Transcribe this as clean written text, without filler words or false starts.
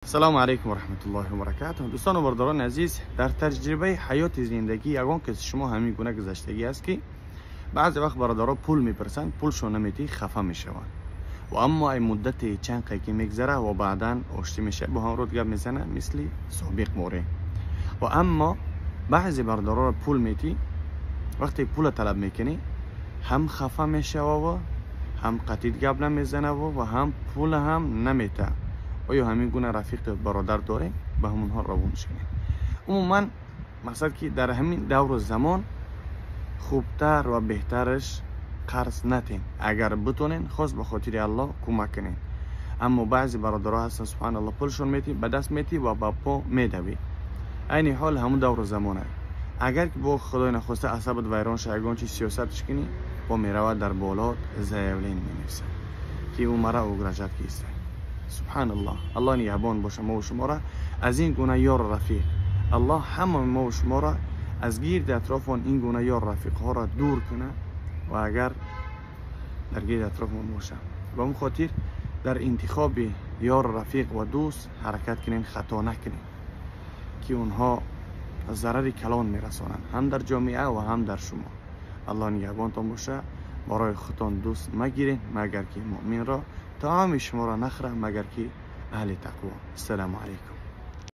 Салому алайкум ва раҳматуллоҳи ва баракатуҳ. Дӯстону бародарони азиз, дар таҷрибаи ҳаёти зиндагӣ ягон каси шумо ҳамин гуна гузаштагӣ аст, ки баъзе вақт бародаро пул мепурсанд, пулшон наметиҳӣ, хафа мешаванд. Ва аммо ай муддати чанд қай ки мегзара ва баъдан оштӣ мешавад, бо ҳам рӯд гап мезанад, мисли собиқ море. Ва аммо баъзе бародароро пул метиҳӣ, вақте пула талаб мекунӣ, ҳам хафа мешава, ҳам қатид гап намезанаву ва ҳам пула ҳам наметаҳад. Оё ҳамин гуна рафиқи бародар дорем? Ба ҳамонҳо равон шавем. Умуман мақсад, ки дар ҳамин давру замон хубтар ва беҳтараш қарз натен. Агар битонен, хос ба хотири Аллоҳ кӯмак кунед. Аммо баъзе бародаро ҳастанд, субҳаналлоҳ, пулшон метӣ, ба даст метӣ ва ба по медавӣ. Айни ҳол ҳамун давру замона. Агар ки бо худои нахоста асабат вайрон шава, ягон чиз сиёсатш кунӣ, бо меравад дар болот заявление менависад, ки ӯ мара угрожать киста. Субҳаналлоҳ, Аллоҳ нигаҳбон боша мову шуморо аз ин гуна ёру рафиқ. Аллоҳ ҳама мову шуморо аз гирди атрофон ин гуна ёру рафиқҳоро дур кунад ва агар дар гирди атрофмон бошад. Ба он хотир дар интихоби ёру рафиқ ва дӯст ҳаракат кунем, хато накунем, ки онҳо зарари калон мерасонанд ҳам дар ҷомеа ва ҳам дар шумо. Аллоҳ нигаҳбонтон боша. Барои худтон дӯст магиред, магар ки муъминро, таоми шуморо нахӯрад, магар ки аҳли тақво. Ассалому алайкум.